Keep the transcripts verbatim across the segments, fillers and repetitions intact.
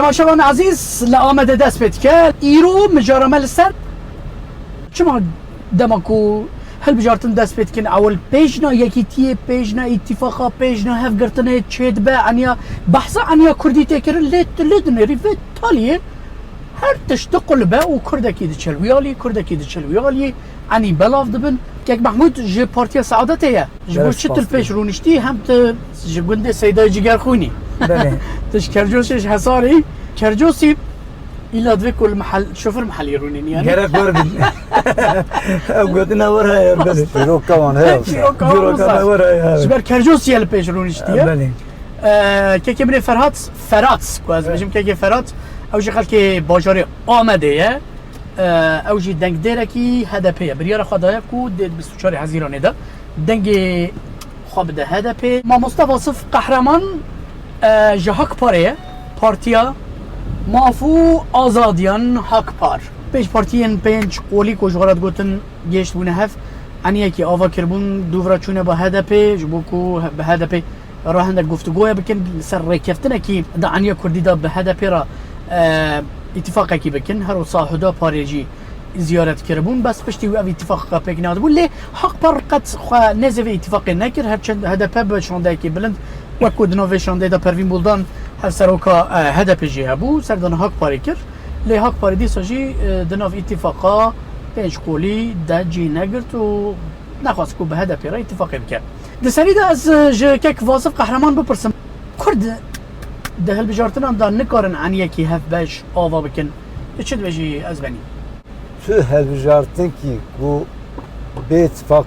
Temaşevan ezîz, li Amedê dest pê dike. Îro mijara me li ser çima dema ku hilbijartin dest pê dikin, ewil pêjna yekîtiyê, pêjna îtîfaqa, pêjna hevgirtinê çêdibe, eniya behsa eniya kurdî tê kirin, lê tu lê dinêrî vê taliyê her tişt diqulbe û kurdekî diçe li wî alî, kurdekî diçe li wî alî, enî belav dibin. Kek Mehmûd ji Partiya Saadetê ye. Ji bo Gelek çi tu spas pêş dikim. Rûniştî, hem tu ji gundê Seydayê Cigerxûnî? Belê. Tu ji Kercosê, ji Hesarî, Kercosî, îla divê ku li mehel-, şofir mehellî rûnî, yani. Gerek wer bin. Ew gotina wer heye, belê. Dîroka wan heye. Dîroka wan Dîroka wisa. Me wer heye. Ji ber Kercosî ye li pêş rûniştî ye. Belê. Ee, kekê min ê Ferhat, Ferat, ku ez Evet. bêjim kekê Ferat, ew jî xelkê bajarê Amedê ye. Ee, ew jî dengdêrekî H D P ye. Biryara xwe daye ku dê di bîst û çarê Hezîranê de dengê xwe bide H D P. Mamoste Vasif Qehreman, e, ji Hakparê ye. Partiya Maf û Azadiyan, Hakpar. Pênc partiyên pênc qolî ku ji xwe re digotin gêştbûne hev, eniyekî ava kiribûn, dûvra çûne ba H D P, ji bo ku bi H D P re hindek guftûgoya bikin, li ser rêkeftinekî di aniya kurdî de bi H D P re, e, îtîfaqekî bikin. Her wisa Huda Parê jî ziyaret kiribûn, bes piştî wî ev îtîfaqeke pêk nehatibû. Lê Hakpar qet xwe nêzê vê îtîfaqê nekir, her çend H D P bi şandeyekî bilind, wek ku di nav vê şandeyê de Pervîn Buldan hevseroka, e, H D P jî hebû, serdana Hakparê kir. Lê Hakparê dîsa jî, e, di nav îtîfaqa pênc qolî de cî negirt û nexwest ku bi H D P re îtîfaqê bike. Di serî de ez, e, ji kek Vasif Qehreman bipirsim, Kurd di hilbijartinan de nikarin eniyekî hevbeş ava bikin. Tu çi dibêjî Ezbenî? Tu hilbijartinkî ku bê îtîfaq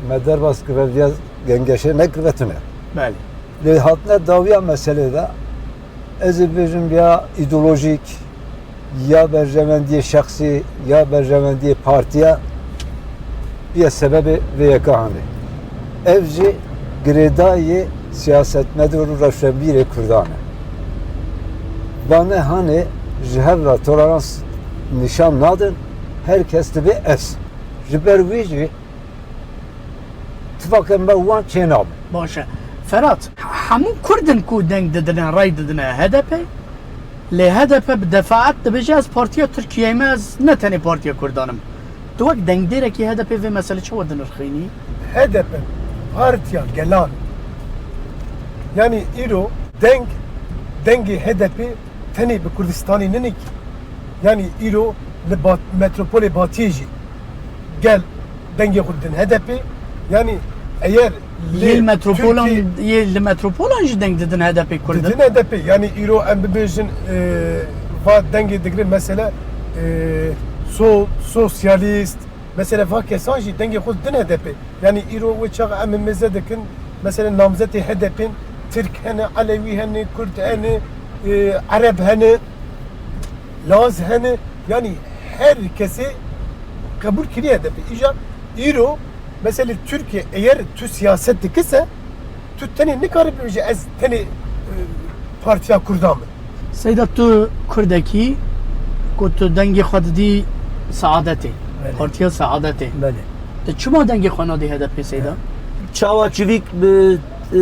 me derbas kiribe, viya gengeşê nekiribe tune. Belê. Lê hatine dawiya meselê de, ez ê bêjim ya îdeolojîk, ya berjewendiyê şexsî, ya berjewendiyê partiya, ya sebebê vê yeka hane. Ev jî girêdayî siyasetmedar û rewşenbîrê Kurdan e. Vane hane ji hev re tolerans nîşan nadin, her kes dibe ez. Ji ber wî jî tifaqên me wan çênabin. Baş e. Ferhat, hemû Kurd in ku deng didine, rey didine H D P, lê H D P bi defaet dibêje, ez partiya Tirkiyeyê me, ez ne tenê partiya Kurdan im. Tu wek dengdêrekî H D P vê meselê çawa dinirxînî? H D P partiya gelan. Yani îro deng, dengê H D P tenê bi Kurdistanê nîne kî. Yani îro li Bat-, metropolê Batiyê jî gel dengê xwe didin H D P. Yani eyer Yê li metropolan, Tirkiye yê li metropolan jî deng didin H D P Kurd in. Didin H D P. Yani îro em bibêjin, e, va dengê digre mesela, e, sol, sosyalist, mesela va kesan jî dengê xwe didin H D P. Yani îro wê çax em mêze dikin, mesela namzetê H D P'in Tirk hene, Elewî hene, Kurd hene, e, Ereb hene, Laz hene. Yani her kesê qebûl kiriye H D P. Îja îro mesela Tirkiye eğer tu siyaset dikise, tu tenê nikarî bibêje ez tenê, e, partiya Kurdan me. Seyda, tu Kurdekî ku tu dengê xwe didî Saadetê, Belê. Partiya Saadetê. Belê. Tu çima dengê xwe nadî H D P, Seyda? Çawa çivîk bi, e,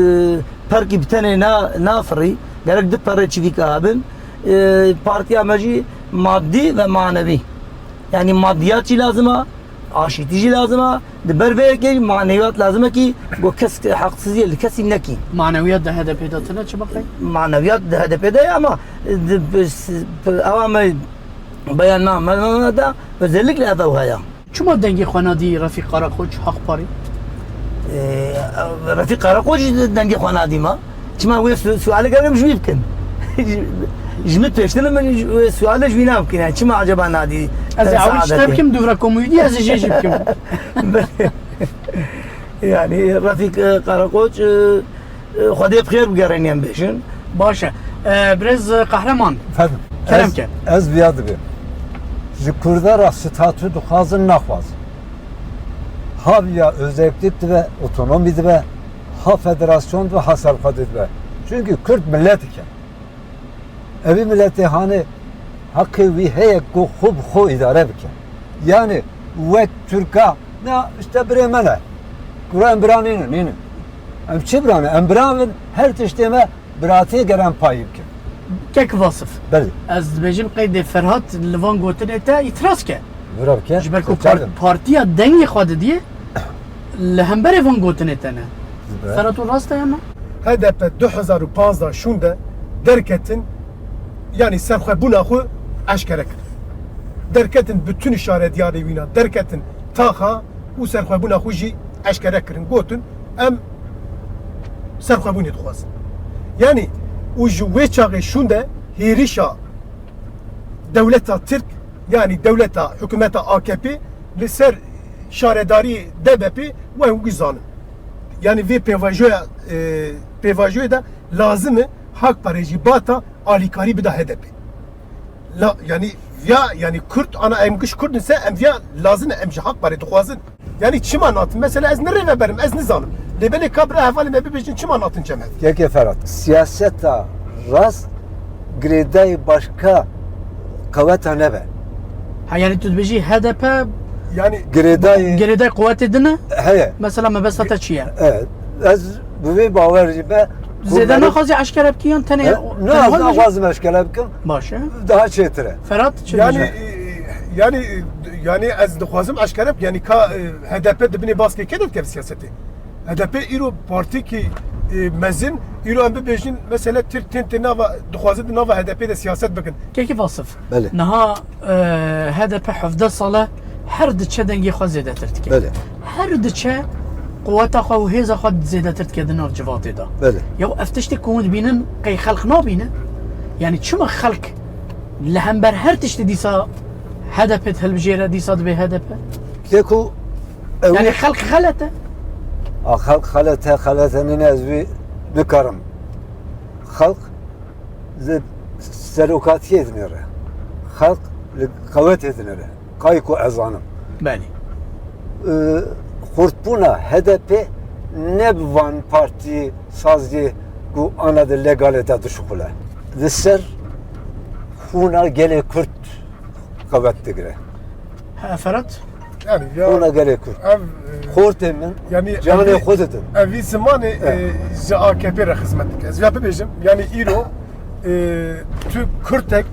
perkî bi tenê na-, nafirî, gerek du perê çivîka hebin. E, partiya me jî madî ve manevî. Yani madiyat jî lazim e, aşîtî jî lazim e. Di ber vê yekê manewiyat lazim e ki ku kes heqsiziyê li kesî nekî. Manewiyat di H D P de tune çi bixey? Manewiyat di H D P de ye ama di, bi, s-, bi, ewa me beyan na, me, me, me de özellikle ev ew heye. Çima dengê xwe nadî Refîk Karakoç, Haq Parî? Ee, Refîk Karakoç dengê xwe nadî me. Çima wê su-, sualê gerek ji wî bikin? Ji min pêştir min ji wê sualê ji wî nabikin. Yani çima acaba nadî, Ez e, ê ew Saadetê? Tiştek bikim, dûvra komûyî dî, ez ê jê jî bikim. Yani Refîk, e, Karakoç, e, e, Xwedê bi xêr bigerîne em bêjin. Baş e. E, birêz Qehreman. Efendim, Kerem ez, ke. Ez viya dibêm. Ji Kurda re statû dixwazin, naxwazin. Ha viya özellik dibe, otonomî dibe, ha federasyon dibe, ha serxwedî dibe. Çünkü Kurd miletik e. Evî miletê hanê heqê wî heye ku xwe bi xwe îdare bike. Yani wek Tirka, na işte birê me ne. Kura em bira nînin, nînin. Em çi bira ne? Em bira bin, her tiştê me biratiyê ger em payî bikin. Kek Vasif. Belê. Ez dibêjim qeydê Ferhat li van gotinê te îtiraz ke. Bira bike. Ji ber ku par-, partiya dengê xwe didiyê li hemberê van gotinê te ne. Bira. Ferhat, û rast e ya ne? H D P du hezar û panzdeh şûnde derketin, yanî serxwebûna xwe eşkere kir. Derketin bütün şarediyarê wîna, derketin taxa û serxwebûna xwe jî eşkere kirin. Gotin, em serxwebûnê dixwazin. Yanî û ji wê çaxê şûnde hêrişa dewleta Tirk, yanî dewleta, hikûmeta A K P li ser şaredarî D B P wê hûn zanin. Yanî vê pêvajoya, e, pêvajoyê de lazim e Hakparê jî bata alîkarî bida H D P. La, yanî viya, yanî Kurd, ana em giş Kurd in se, em viya lazim e, em ji Hakparê dixwazin. Yanî çima natin? Mesela ez ne rêveber im, ez nizanim. Lê belê ka bira hevalê me bibêjin çima natin cem hev? Kekê Ferhat, siyaseta rast girêdayî başka qeweta nebe. Ha, yanî tu dibêjî H D P Yanî girêdayî girêdayî quwetê din e? Heye. Mesela mebesta te çi ye? Evet. Ez bi vê bawer jî me Zêde naxwazî eşkere bikî yan tenê, e, tenê ne, ez naxwazim eşkere bikim. Baş e. Daha çêtir e. Ferhat, çi Yanî, dibêje? E, yanî, yanî ez dixwazim eşkere bikim. Yanî ka, e, H D P di binê baskê kê de dikeve siyasetê. H D P îro partîkî, e, mezin, îro em bibêjin, mesela Tirk tên tê nava, dixwazin di nava H D P de siyaset bikin. Kekî Vasif. Belê. Niha, e, H D P hevdeh sal e her diçe dengê xwe zêdetir dike. Belê. Her diçe quweta xwe û hêza xwe zêdetir dike di nav civatê de. Belê. Ya ev tiştê ku hûn dibînin qey xelq nabîne? Yanî çima xelq li hember her tiştê dîsa H D P hilbijêre, dîsa dibê H D P? Keko, ew Yanî xelq xelet e? A, xelq xelet e, xelet e, nîne ez wî nikarim. Xelq li serokatiyê dinêre. Xelq li qewetê dinêre. Kayê ku ez zanim. Belê. Ee, xurtbûna H D P ne bi van partî saziyê ku ana di legalê de dişuxule. Li ser xûna gelê Kurd qewet digire. He, Ferhat? Yani ya Ona gelê Kurd. Ev, e, Xortê min, yani canê ev, xwe didin. Ev zimanê, Evet. E, ji A K P re xizmet dike. Ez ya bibêjim, yani îro, e, tu Kurdek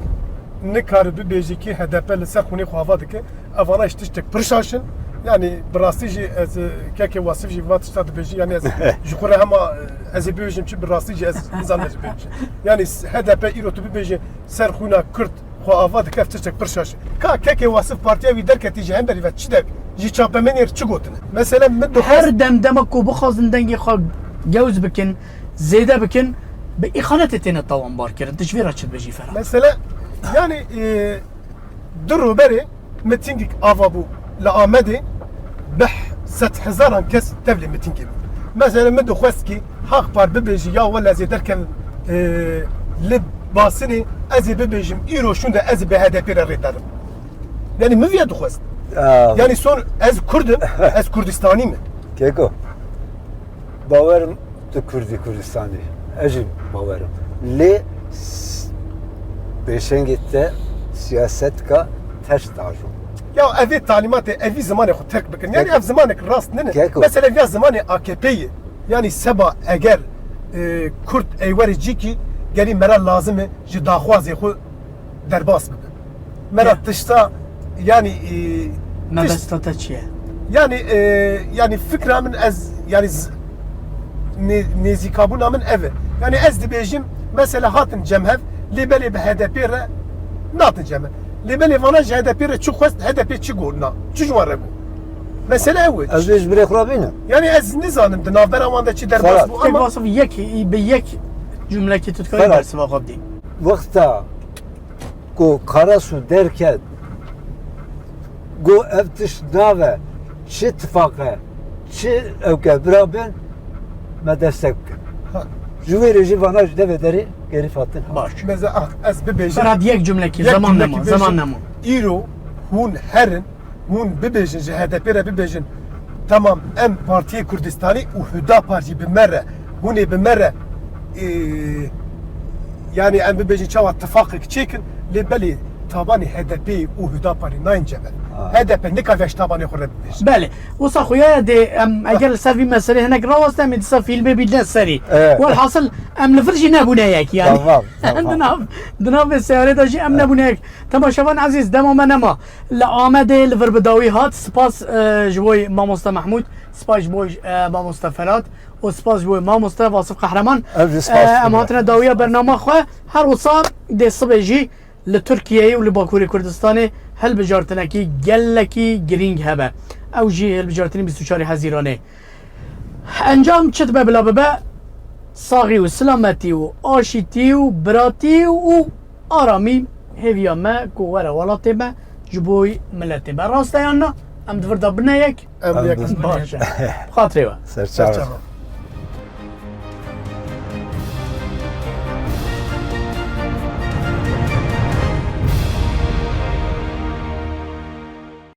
nikare bibêjî ki H D P li ser xûnê xwe ava dike. Ev ana ji tiştek pir şaş in. Yani bi rastî jî ez, e, kekê Wasif jî va tişta dibêjî. Yani ez ji xwe re hema, e, ez ê bibêjim çi bi rastî jî ez nizanim ez bibêjim. Yani H D P îro tu bibêjî ser xûna Kurd xwe ava dike, ev tiştek pir şaş e. Ka kekê Wasif partiya wî derketî ji hemberî ve çi de, ji çapemenê re çi gotine? Mesele min dixwest Her dem dema ku bixwazin dengê xwe gewz bikin, zêde bikin, bi îxanetê têne tawanbar kirin. Tu ji vê re çi dibêjî, Ferhat? Mesele, yani, e, du rûberê mitingek ava bû li Amedê, bi sedhezaran kes tevlî mitingê bû. Mesela min dixwest ki Haq Par bibêjî ya wele ez ê derkevim, e, li Basinê, ez ê bibêjim îro şûnde ez ê bi H D P re rê derim. Yani min viya dixwest. Ya. Yani son ez Kurd im, ez Kurdistanî me. Keko. Bawerim tu Kurdî Kurdistanî. Ez jî bawerim. Lê s-, pêşengê te siyasetka ters dajo. Ya ev ê talîmatê, ev ê zimanê xwe terk bikin. Yani Kek- ev zimanek rast nine. Keko. Mesela ya zimanê A K P ye. Yani seba eger, e, Kurd ey were cîkî, gelî mera lazim e ji daxwazê xwe derbas bibe. Me re Ya. tişta, yani, e, tiş- Mebesta te çi ye? Yani, e, yani fikra min ez, yani z-, nê-, nêzîkabûna min ev e. Yani ez dibêjim, mesela hatin cemhev, lê belê bi H D P re natin cemhev. Lê belê vana ji H D P re çi xwest, H D P çi got na, çi ji wan re got. Mesele ew e. Ez ê ji birê xwe re bînim. Yani ez nizanim di navbera wan de çi derbas Ferhat. bû Tek ama Vasif yek, bi yek cumlekî tu dikayî Ferhat. bersiva xwe bidî. Wexta ku Karasu derket, got ev tişt nave, çi tifaq e, çi ewke bira bin, me destek bikin. Ha. Ji wê re jî vana ji devê derê gerî fatin. Baş. Meze, ah, ez bibêjim. Ferhat, yek cumlekî, Yek zaman cumlekî nemo, bêjim. zaman nemo. Îro hûn herin, hûn bibêjin, ji H D P re bibêjin, tamam, em Partiyê Kurdistanî û Hüdapar jî bi me re, hûn ê bi me re, e, yani em bibêjin çawa tifaqek çêkin, lê belê Tabanê H D P û Hüdaparê nayên cem. Ha. H D P nikare ji tabanê xwe re bibêje. Belê. Wisa xuya de em eger li ser vî meselê hinek rawest em ê dîsa fîlmê bîne serî. Evet. Welhasil em li vir jî nebûne yek yani. Tamam, tamam. Di nav, di nav vê seyarê de jî em nebûne yek. Temaşevan ezîz, dema me nema. Li Amedê li vir bi dawî hat. Spas e, ji bo mamoste Mehmûd, spas ji bo e, mamoste Ferat û spas ji bo mamoste Vasif Qehreman. Ez jî spas E, dikim. Em hatine dawiya bernama xwe. Her wisa dê sibê jî li Tirkiyeyê û li Bakurê Kurdistanê hilbijartinekî gelekî girîng hebe. Ew jî hilbijartinî bîst û çarê Hezîranê. Encam çi dibe bila bibe, saxî û silametî û aşîtî û biratî û aramî hêviya me ku were welatê me ji bo miletê me. Rast e yan na? Em di vir de bine yek. Em Em yek bi- Baş e. Xatirê we. Serçava. Serçava.